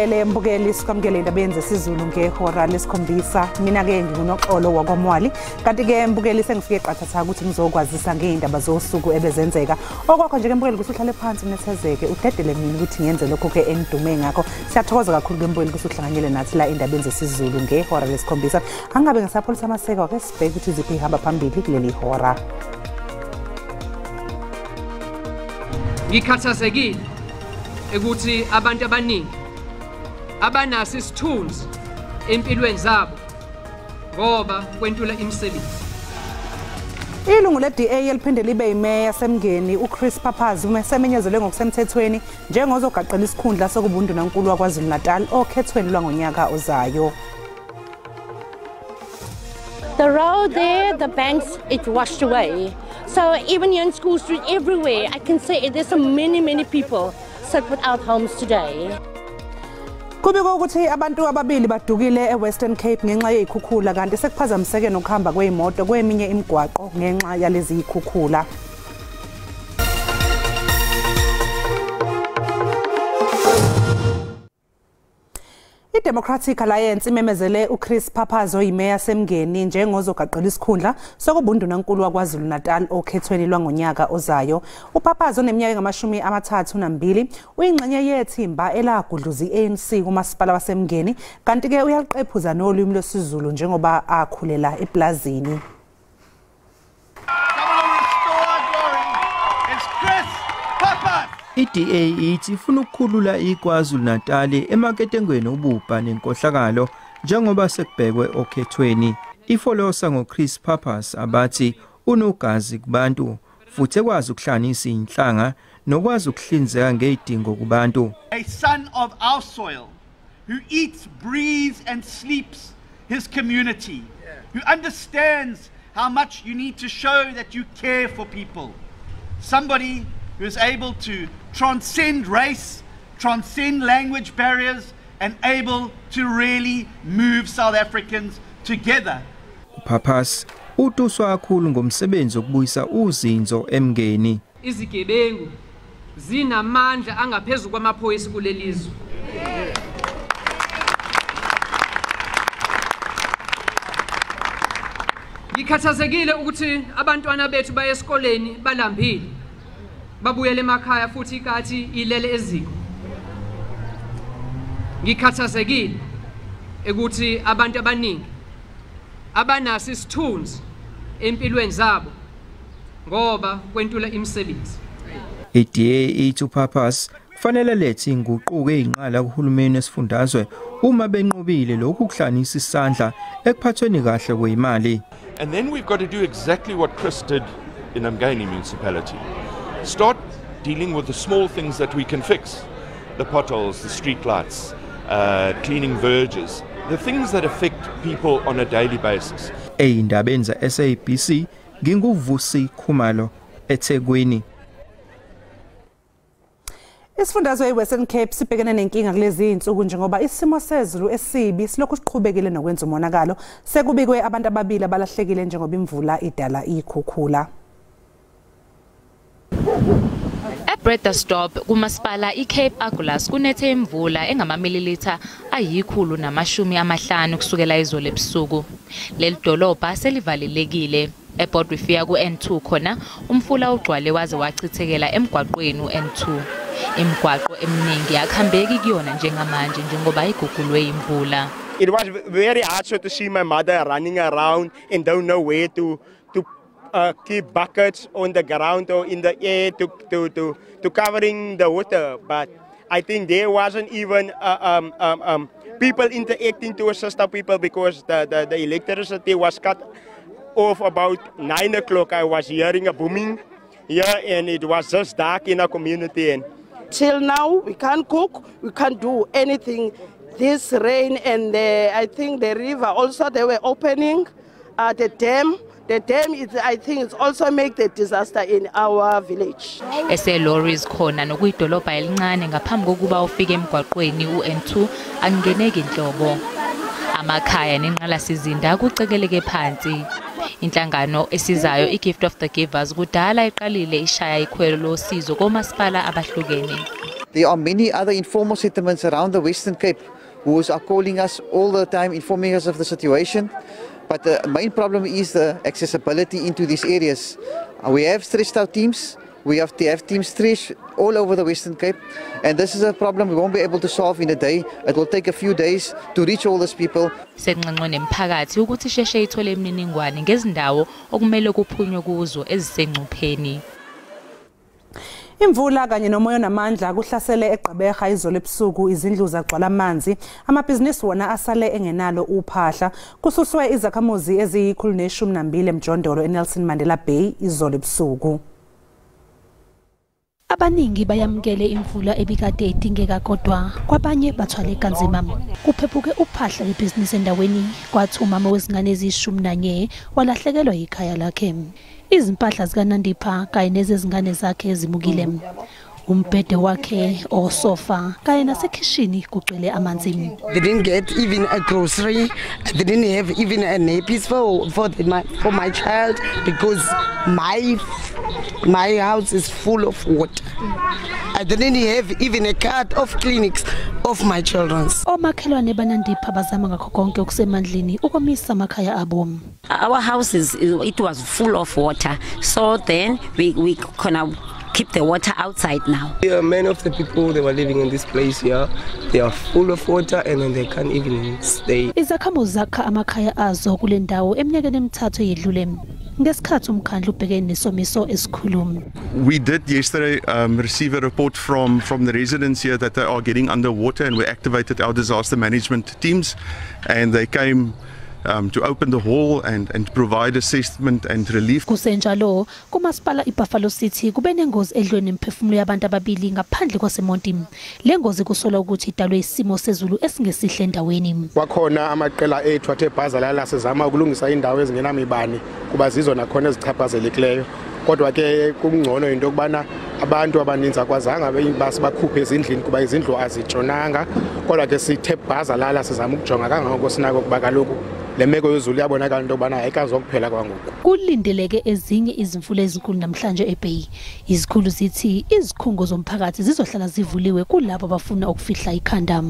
Sikubingelele mbukeli, sikwamukele indaba zesiZulu ngehora lesikhombisa. Mina ke nginguNoxolo wakwaMwali. Kanti ke mbukeli sengifike qathatha ukuthi ngizokwazisa ngeindaba zosuku ebezenzeka. Okwakho nje ke mbukeli ukuthi uhlale phansi unethezeke, udedele mina ukuthi ngiyenze lokho ke engidume ngakho. Siyathokoza kakhulu ke mbukeli ukuthi uhlanganyele nathi la indabeni zesiZulu ngehora lesikhombisa. Angabe ngisapholisa amaseko ke sibheke ukuthi iziphi ihamba phambili kuleli hora. Ngikhathazekile ukuthi abantu abaningi abanaso isithunzi empilweni zabo ngoba kwentula imisebenzi. Ilungu le-DA eliphinde libe yimeya yaseMngeni uChris Pappas usemenyezelwe ngokusemthethweni njengozogaqela isikhundla sokubundunankulu waKwaZulu-Natal okhethweni lwangonyaka ozayo. The road there, the banks, it washed away. So even here in School Street, everywhere, I can say there's so many, many people sit without homes today. Kubikwa ukuthi abantu ababili badukile eWestern Cape ngenxa yezikhukhula, kanti sekuphazamiseke nokuhamba kwezimoto kweminye imigwaqo ngenxa yalezi zikhukhula. I-Democratic Alliance imemezele uChris Pappas oyimeya yaseMngeni njengozogaqela isikhundla sokubundunankulu waKwaZulu-Natal okhethweni lwangonyaka ozayo. uPappas oneminyaka engama-32 uyingxenye yethimba elagudluza i-ANC kumasipala waseMngeni, kanti ke uyaliqephuza nolwimi lwesiZulu njengoba akhulela eplazini. I-DA ithi ifuna ukukhulula iKwaZulu-Natal emaketengweni ububha nenkohlakalo njengoba sekubhekwe okhethweni. Ifolosa ngoChris Pappas abathi unogazi kubantu futhi ekwazi ukuhlanganisa inhlanga nokwazi ukuhlinzeka ngezidingo kubantu. A son of our soil who eats, breathes and sleeps his community, who understands how much you need to show that you care for people. Somebody who is able to transcend race, transcend language barriers, and able to really move South Africans together. Pappas utuswa kakhulu ngomsebenzi wokubuyisa uzinzo eMngeni. Izigebengu zinamandla angaphezulu kwamaphoyisa kulelizwe. Ngikhathazekile ukuthi abantwana bethu baye esikoleni balambile, babuyele emakhaya futhi ikathi ilele eziko. Ngikhathazekile ukuthi abantu abaningi abanaso isithunzi empilweni zabo ngoba kwentula imisebenzi. I-DA ithi uPappas kufanele lethe inguquko eyinqala kuhulumeni wesifundazwe uma benqobile lokhu kuhlanganisa isandla ekuphathweni kahle kwemali. And then we've got to do exactly what Chris did in Umgeni municipality. Start dealing with the small things that we can fix. The potholes, the street lights, cleaning verges, the things that affect people on a daily basis. Eyindabeni za-SABC nginguVusi Khumalo eThekwini. Isifundazwe iWestern Cape sibhekene nenkinga kulezi insuku njengoba isimo sezulu esibi silokhu siqhubekile nokwenza umonakalo. Sekubikwe abantu ababili abalahlekile njengoba imvula idala ikhukhula. eBredastop kumasipala iCape Agulhas kunethe imvula engamamililitha ayi-150 kusukela izolo ebusuku. Leli dolobha selivalelekile. eBodwifia ku-N2 khona umfula ugcwale waze wachithekela emgwaqweni u-N2. Imigwaqo eminingi akuhambeki kuyona njengamanje njengoba igugulwe imvula. It was very hard so to see my mother running around and don't know where to keep buckets on the ground or in the air to covering the water. But I think there wasn't even people interacting to assist our people because the electricity was cut off about 9 o'clock. I was hearing a booming here and it was just dark in our community. And till now we can't cook, we can't do anything. This rain and I think the river also, they were opening the dam. The dam is, I think, it's also make the disaster in our village. Ese-lorries khona nokuyidolobha elincane ngaphambi kokuba ufike emgwaqweni u-N2 angeneki inhlobo. Amakhaya nenqalasizinda kucekeleke phansi. Inhlangano esizayo i-Gift of the Givers kudala iqalile ishaya ikhwelo losizo komasipala abahlukene. There are many other informal settlements around the Western Cape who are calling us all the time, informing us of the situation. But the main problem is the accessibility into these areas. We have stretched our teams. We have to have teams stretched all over the Western Cape, and this is a problem we won't be able to solve in a day. It will take a few days to reach all these people. Sekunxenxwe nemphakathi ukuthi isheshe ithole imininingwane ngezindawo okumele kuphunywe kuzo ezisengcupheni. Imvula kanye nomoya onamandla kuhlasele eGqeberha izolo ebusuku, izindlu zagcwala amanzi, amabhizinisi wona asale engenalo uphahla. Kususwe izakhamuzi eziyi-112 emjondolo eNelson Mandela Bay izolo ebusuku. Abaningi bayamukele imvula ebikade idingeka, kodwa kwabanye bathwale kanzima. Kuphephuke uphahla lebhizinisi endaweni, kwathi umama wezingane eziyi-11 walahlekelwa yikhaya lakhe. Izimpahla zikaNandipha kanye nezezingane zakhe ezimukile. Umbhede wakhe, osofa kanye nasekhishini kugcwele amanzi. They didn't get even a grocery. They didn't have even a nappies for my child because my house is full of water. I didn't have even a card of clinics of my children's. Omakhelwane baNandipha bazama ngakho konke okusemandleni ukomisa amakhaya abo. Our houses, it was full of water. So then we gonna keep the water outside now. Yeah, many of the people they were living in this place here, they are full of water and then they can't even stay. Izakhamuzi zakha amakhaya azo kule ndawo eminyakeni emithathu eyedlule, ngesikhathi umkhandlu ubhekene nesomiso esikhulu. We did yesterday receive a report from the residents here that they are getting underwater, and we activated our disaster management teams, and they came to open the hall and provide assessment and relief. Kusenjalo, kumasipala iBuffalo City kube nengozi edlwe nemphefumulo yabantu ababili ngaphandle kwaseMonti. Le ngozi kusolwa ukuthi idalwe isimo sezulu esingesihle endaweni. Kwakhona amaqela ethu athe bhazalala sizama ukulungisa indawo ezingenamibani kuba zizo nakhona ezichaphazelekileyo. Kodwa ke kungcono into yokubana abantu abaninzi akwazanga bakhuphe ezindlini kuba izindlu azitshonanga. Kodwa ke sithe bhazalala sizama ukujonga kangangoko sinako kuba kaloku le meko yezulu yabonakala into yokubana ayikazokuphela kwangoku. Kulindeleke ezinye izimvula ezinkulu namhlanje eBay. Izikhulu zithi izikhungo zomphakathi zizohlala zivuliwe kulabo abafuna ukufihla ikhanda.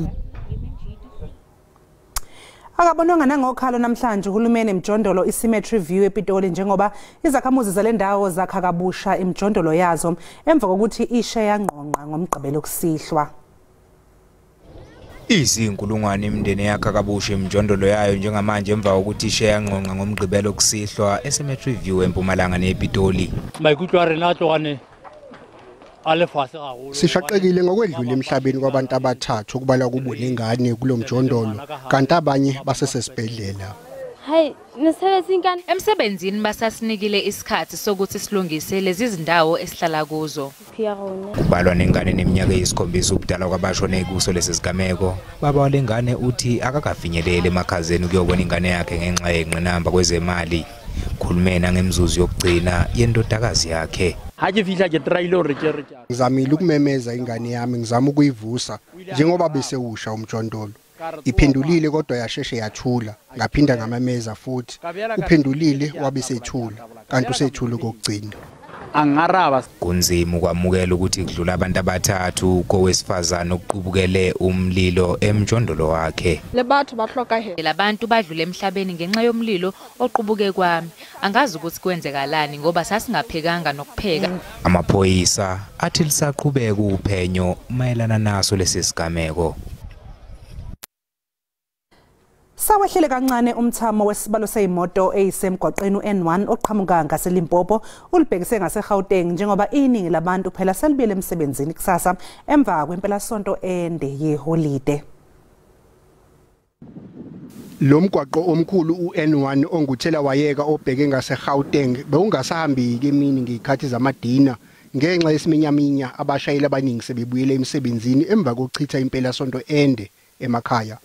Akabonwanga nangokhalo namhlanje uhulumeni emjondolo iSymmetry View ePitoli, njengoba izakhamuzi zale ndawo zakha kabusha imjondolo yazo emva kokuthi ishe yangqongqa ngomgqibelo kusihlwa. Izinkulungwane imindeni yakha kabusha imjondolo yayo njengamanje emva kokuthi ishe yangqongqa ngomgqibelo kusihlwa eSymmetry View eMpumalanga nePitoli. Sishaqekile ngokwedlula emhlabeni kwabantu abathathu kubalwa kubo nengane kulo mjondolo, kanti abanye basesesibhedlela. Emsebenzini basasinikile isikhathi sokuthi silungise lezi zindawo esihlala kuzo. Kubalwa nengane neminyaka eyisikhombisa ubudala kwabashone kuso lesi sigameko. Baba walengane uthi akakafinyeleli emakhazeni ukuyobona ingane yakhe ngenxa yengqinamba kwezemali. Khulumena ngemzuzu yokugcina yendodakazi yakhe. Ngizamile ukumemeza ingane yami, ngizama ukuyivusa njengoba besewusha umjondolo. Iphendulile kodwa yasheshe yathula. Ngaphinda ngamemeza futhi, uphendulile wabe sethula, kanti usethule kokugcina. Kunzima ukwamukela ukuthi kudlula abantu abathathu kowesifazane okuqubukele umlilo emjondolo wakhe. Labantu badlule emhlabeni ngenxa yomlilo oqubuke kwami. Angazi ukuthi kwenzekalani ngoba sasingaphekanga nokupheka. Amaphoyisa athi lisaqhubeka uphenyo mayelana naso lesi sigameko. Sawehlele kancane umthamo wesibalo seyimoto eyisemgwaqeni u-N1 oqhamuka ngaseLimpopo ulibhekise ngaseGauteng, njengoba iningi labantu phela selibuyele emsebenzini kusasa emva kwempelasonto ende yeholide. Lo mgwaqo omkhulu u-N1 onguthela wayeka obheke ngaseGauteng bewungasahambiki emini ngezikhathi zamadina ngenxa yesiminyaminya. Abashayeli abaningi sebebuyele emsebenzini emva kokuchitha impelasonto ende emakhaya.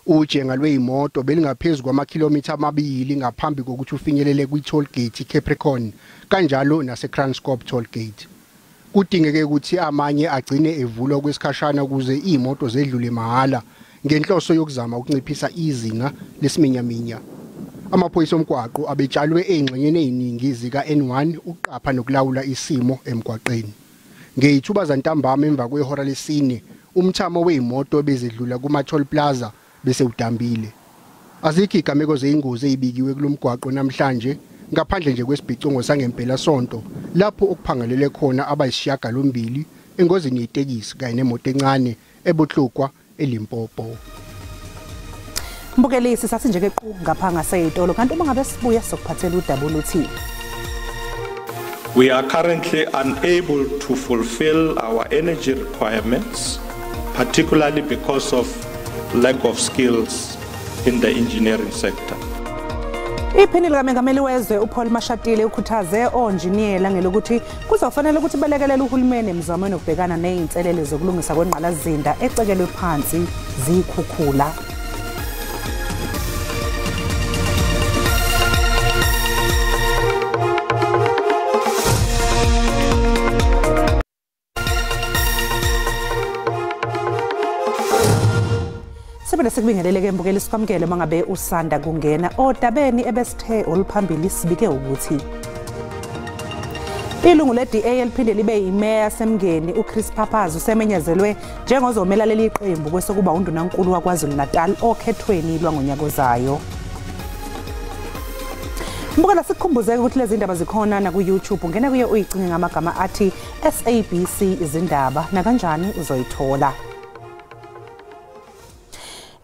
Ujenga lweyimoto belingaphezu kwamakhilomitha 2 ngaphambi kokuthi ufinyelele kwi-toll gate iCapricorn kanjalo naseKranskop toll gate. Kudingeke ukuthi amanye agcine evulwa kwesikhashana ukuze iy'moto zedlule mahhala ngenhloso yokuzama ukunciphisa izinga lesiminyaminya. Amaphoyisa omgwaqo abetshalwe ey'ngxenyeni ey'ningi zika-N1 ukuqapha nokulawula isimo emgwaqeni. Ngeyithuba zantambama emva kwehora lesine, umthamo wezimoto bezidlula kuma toll plaza bese udambile. Azikho igameko zeingozi ezibikiwe kulomgwaqo namhlanje ngaphandle nje kwesibhicongo sangempela sonto lapho okuphangalele khona abayisishiyagalombili engozini yetekisi kanye nemoto encane eBotlokwa eLimpopo. Mbukeli, sisathi nje ke qhu ngapha ngaseyitolo, kanti uma ngabe sibuya sokuphathela udaba oluthi We are currently unable to fulfill our energy requirements, particularly because of lack of skills in the engineering sector. Iphini likamengameli wezwe uPaul Mashatile ukhuthaze onjiniyela ngelokuthi kuzofanele ukuthi balekelele uhulumeni emizamweni yokubhekana nezinselele zokulungisa kwengqalasizinda ecekelwe phansi zikhukhula. Sibele sikubingelele mbukeli, sikwamukele mangabe usanda kungena odabeni ebesithe oluphambili. Sibike ukuthi ilungu le-DA eliphinde libe yimeya yaseMngeni uChris Pappas usemenyezelwe njengozomela leli qembu kwesokuba undunankulu waKwaZulu-Natal okhethweni lwangonyaka ozayo. Mbukela, sikukhumbuzeke ukuthi lezi ndaba zikhona naku-YouTube. Ungena kuye uyicinge ngamagama athi SABC Izindaba, nakanjani uzoyithola.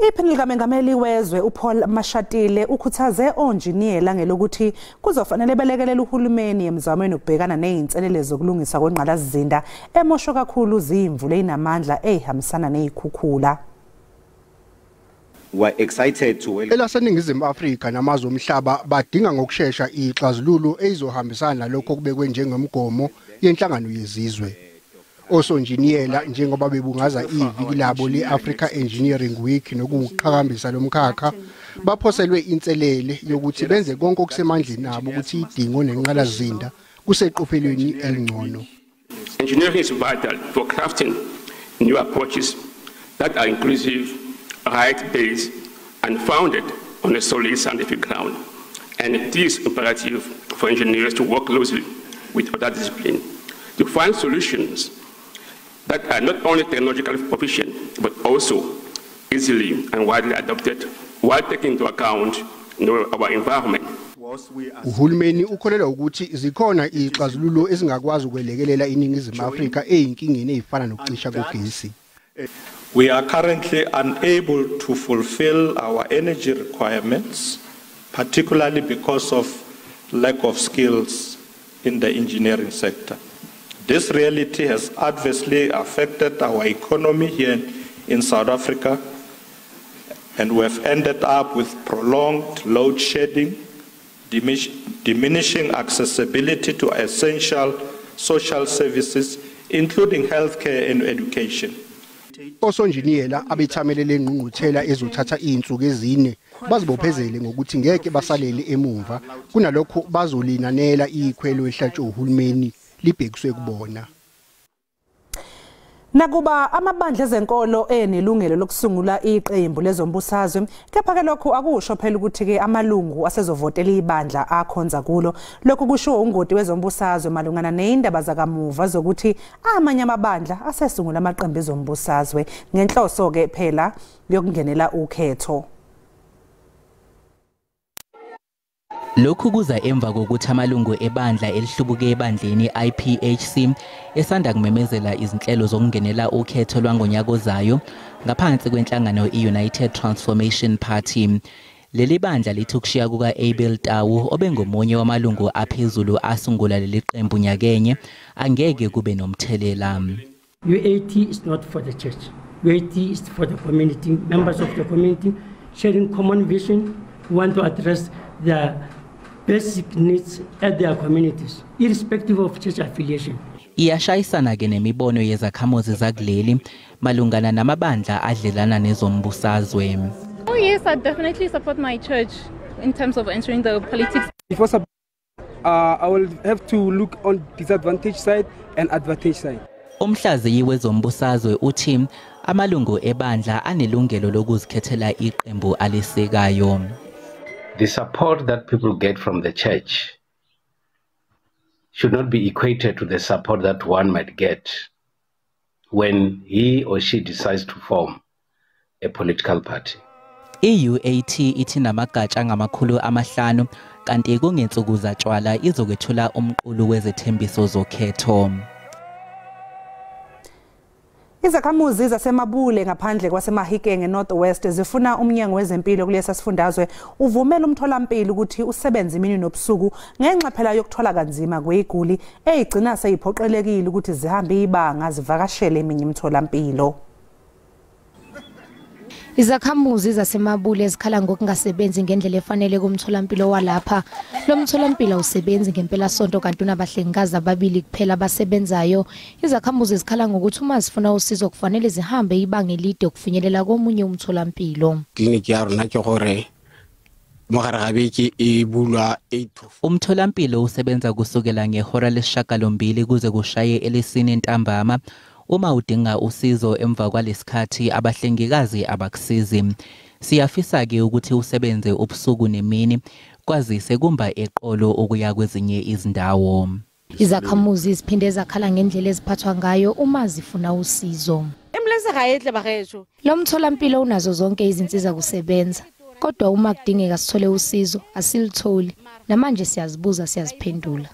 Iphini likamengameli wezwe uPaul Mashatile ukhuthaze onjiniyela ngelokuthi kuzofanele belekelele uhulumeni emizamweni yokubhekana nezinselele zokulungisa kwengqalasizinda emoshwe kakhulu zimvula ezinamandla ezihambisana nezikhukhula. We are excited to welcome ElaseNingizimu Afrika namazwe omhlaba badinga ngokushesha ixazululo ezizohambisana nalokho okubekwe njengomgomo yenhlangano yezizwe. Osonjiniyela njengoba bebungaza iviki labo le-Africa Engineering Week nokuqhakambisa lomkhakha baphoselwe inselele yokuthi benze konke okusemandleni abo ukuthi idingo nenqalasizinda kuseqophelweni elingcono. Engineering is vital for crafting new approaches that are inclusive, right-based and founded on a solid scientific ground. And it is imperative for engineers to work closely with other disciplines to find solutions that are not only technologically proficient, but also easily and widely adopted while taking into account our environment. Uhulumeni ukholelwa ukuthi zikhona ixazululo ezingakwazi ukwelekelela iNingizimu Afrika ezinkingeni ezifana nokucisha kogesi. We are currently unable to fulfill our energy requirements, particularly because of lack of skills in the engineering sector. This reality has adversely affected our economy here in South Africa, and we have ended up with prolonged load shedding, diminishing accessibility to essential social services, including healthcare and education. Osonjiniyela abethamele lengqungquthela ezothatha izinsuku ezine bazibophezele ngokuthi ngeke basalele emumva, kunalokho bazolinanela ikhwelo ehlatshwe uhulumeni libhekiswe kubona. Nakuba amabandla ezenkolo enelungelo lokusungula iqembu lezombusazwe, kepha ke lokhu akusho phela ukuthi ke amalungu asezovotela ibandla akhonza kulo. Lokhu kushiwo ungoti wezombusazwe malungana nezindaba zakamuva zokuthi amanye amabandla asesungula amaqembu ezombusazwe ngenhloso ke phela yokungenela ukhetho. Lokhu kuza emva kokuthi amalungu ebandla elihlubuke ebandleni IPHC esanda kumemezela izinhlelo zokungenela ukhetho lwangonyaka ozayo ngaphansi kwenhlangano i-United Transformation Party. Leli bandla lithi ukushiya kuka-Abel Tau obengomunye wamalungu aphezulu asungula leli qembu nyakenye angeke kube nomthelela. UAT is not for the church. UAT is for the community, members of the community sharing common vision, want to address the basic needs at their communities, irrespective of church affiliation. Iyashayisana ke nemibono yezakhamuzi zakuleli malungana namabandla adlelana nezombusazwe. Oh yes, I definitely support my church in terms of entering the politics. Before I will have to look on disadvantage side and advantage side. Umhlaziyi wezombusazwe uthi amalungu ebandla anelungelo lokuzikhethela iqembu alisekayo. The support that people get from the church should not be equated to the support that one might get when he or she decides to form a political party. I-UAT ithi namagatsha angama-500 kanti kungensuku zatshwala izokwethula umqulu wezethembiso zokhetho. Izakhamuzi zaseMabule ngaphandle kwaseMahikeng eNorth West zifuna umnyango wezempilo kulesa sifundazwe uvumela umtholampilo ukuthi usebenze imini nobusuku ngenxa phela yokuthola kanzima kweziguli ezigcina seyiphoqelekile ukuthi zihambe ibanga zivakashele eminye imitholampilo. Izakhamuzi zaseMabule zikhala ngokungasebenzi ngendlela efanele kumtholampilo walapha. Lo mtholampilo usebenzi ngempela sonto kanti unabahlengikazi ababili kuphela abasebenzayo. Izakhamuzi zikhala ngokuthi uma zifuna usizo kufanele zihambe ibanga elide ukufinyelela komunye umtholampilo. Clinic ya rona ke gore mogare ga beke e bulwa 8 to 4. Umtholampilo usebenza kusukela ngehora le-8 kuze kushaye elesine ntambama. Uma udinga usizo emva kwalesikhathi abahlengikazi abakusizi. Siyafisa ke ukuthi usebenze ubusuku nemini kwazise kumba eqolo ukuya kwezinye izindawo. Izakhamuzi ziphinde zakhala ngendlela eziphathwa ngayo uma zifuna usizo. Lo mtholampilo unazo zonke izinsiza kusebenza, kodwa uma kudingeka sithole usizo asilitholi. Namanje siyazibuza siyaziphendula.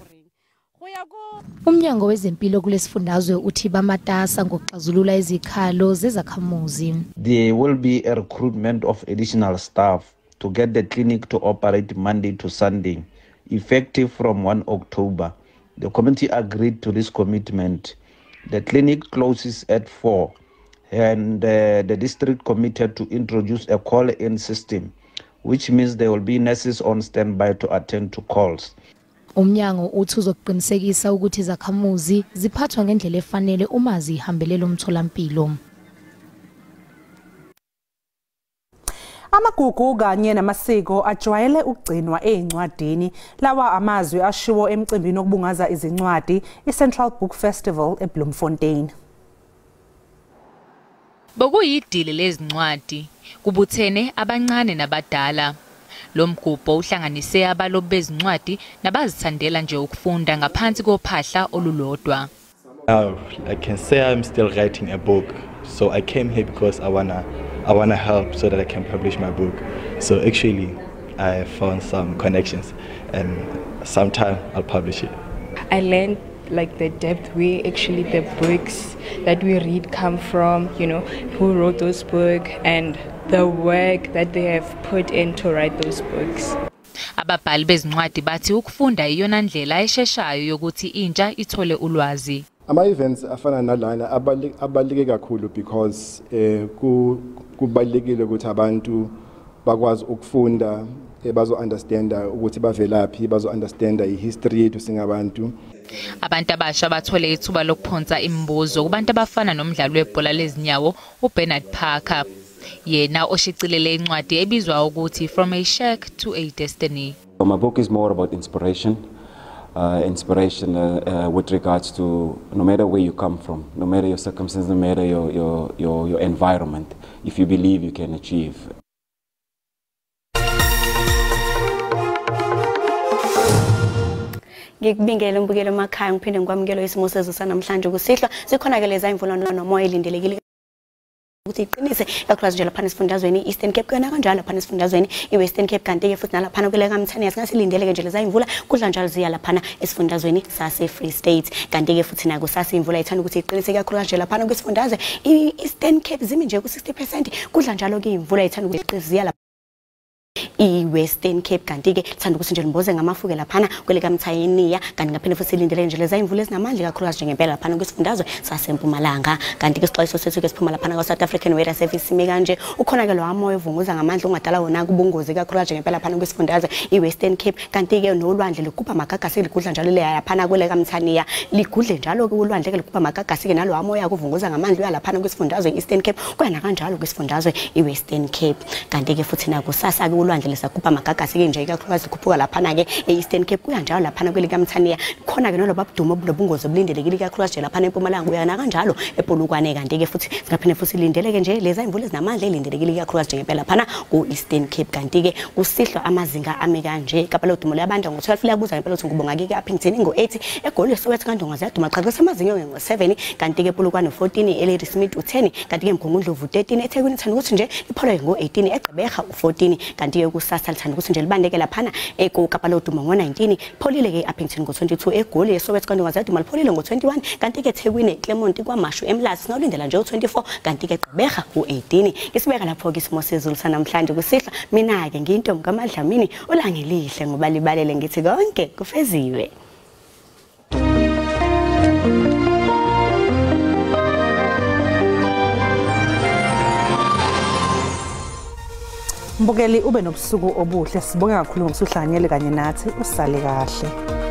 Umnyango wezempilo kulesifundazwe uthi bamatasa ngokuxazulula izikhalo zezakhamuzi. There will be a recruitment of additional staff to get the clinic to operate Monday to Sunday, effective from 1 October. The committee agreed to this commitment. The clinic closes at 4, and the district committed to introduce a call-in system, which means there will be nurses on standby to attend to calls. Umnyango uthi uzoqinisekisa ukuthi izakhamuzi ziphathwa ngendlela efanele uma zihambelele umtholampilo. Amagugu kanye namasiko ajwayele ukugcinwa ezincwadini. Lawa amazwi ashiwo emcimbini wokubungaza izincwadi iCentral Book Festival eBloemfontein. Bokuyidili lezincwadi, kubuthene abancane nabadala. Lo mgubho uhlanganise abalobi bezincwadi nabazithandela nje ukufunda ngaphansi kophahla olulodwa. I can say I'm still writing a book, so I came here because I wanna help so that I can publish my book. So actually I found some connections and sometime I'll publish it. I learned like the depth where actually the books that we read come from, you know, who wrote those books and the work that they have put in to write those books. Ababhali bezincwadi bathi ukufunda iyona ndlela esheshayo yokuthi intsha ithole ulwazi. Ama events afana nalana abaluleke kakhulu because kubalulekile ukuthi abantu bakwazi ukufunda, bazo understanda ukuthi bavelaphi, bazo understanda ihistory yethu singabantu. Abantu abasha bathole ithuba lokuphonsa imibuzo kubantu abafana nomdlali webhola lezinyawo uBernard Parker, yena oshicilele incwadi ebizwa ukuthi From a Shack to a Destiny. My book is more about inspiration, with regards to no matter where you come from, no matter your circumstances, no matter your environment, if you believe you can achieve. Ngikubingele mbukelo emakhaya ngiphinde ngikwamukele isimo sezulu sanamhlanje kusihlwa. Sikhona ke leza imvula nomoya elindelekile ukuthi iqinise kakhulukazi nje lapha esifundazweni i-Eastern Cape kuyona kanjalo lapha esifundazweni i-Western Cape kanti ke futhi nalaphana kwele kaMthaniya singasilindele nje leza imvula kudla njalo ziya laphana esifundazweni sase-Free State kanti ke futhi nakusasa imvula ithanda ukuthi iqinise kakhulukazi nje laphana kwisifundazwe i-Eastern Cape zimi nje ku-60% kudla njalo ke imvula ithanda ukuthi iqinise ziya i-Western Cape kanti ke thanda ukuthi nje limboze ngamafuke laphana kwele kaMthaniya kanti ngaphinde futhi silindele nje leza imvula ezinamandla kakhulukazi njengempela laphana kwisifundazwe saseMpumalanga kanti ke isixwayiso sethu ke siphuma laphana kwa South African Weather Service sime kanje ukhona ke lo moya ovunguza ngamandla ongadala wona kubungozi kakhulukazi njengempela laphana kwisifundazwe i-Western Cape kanti ke nolwandle ligubha amagagasi ligudla njalo le laphana kwele kaMthaniya ligudle njalo ke ulwandle ke ligubha amagagasi ke nalo moya kuvunguza ngamandla uya laphana kwisifundazwe i-Eastern Cape kuyana kanjalo kwisifundazwe i-Western Cape kanti ke futhi nakusasa ke ulwandle lisagubha amagagasi ke nje ikakhulukazi khuphuka laphana ke e-Eastern Cape kuya njalo laphana kwelikaMthaniya. Khona ke noloba budumo obunobungozi obulindelekile ikakhulukazi nje laphana eMpumalanga kuya nakanjalo ePolokwane. Kanti ke futhi singaphinde futhi lindeleke nje leza imvula ezinamandla elindelekile ikakhulukazi nje ngempela laphana ku-Eastern Cape. Kanti ke kusihlwa amazinga ame kanje iKapa lodumo liyabanda ngo-12 liyabuza ngempela ukuthi ngubonga ke Upington ngo-8 eGoli Soweto kaNdonga ziyaduma qhaqhisa amazinga ngo-7 kanti ke ePolokwane 14 eLadysmith u-10 kanti ke eMgungundlovu 13 eThekwini lithanda ukuthi nje lipholeke ngo-18 eGqeberha u-14 kanti ke kusasa lithanda ukuthi nje libandeke laphana eKapa lodumo ngo-19 lipholile ke e-Upington ngo-22 eGoli eSoweto kaNdonga ziyaduma lipholile ngo-21 kanti ke eThekwini eClermont kwaMashu eMlazi sinawulindela nje u-24 kanti ke eGqeberha u-18. Ngisibeka lapho ke isimo sezulu sanamhlanje kusihlwa. Mina ke ngiyintombi kaMadlamini uLangelihle ngoba libalele ngithi konke kufeziwe. Mbukeli, ube nobusuku obuhle. Sibonge kakhulu ngokusuhlanganyele kanye nathi. Usale kahle.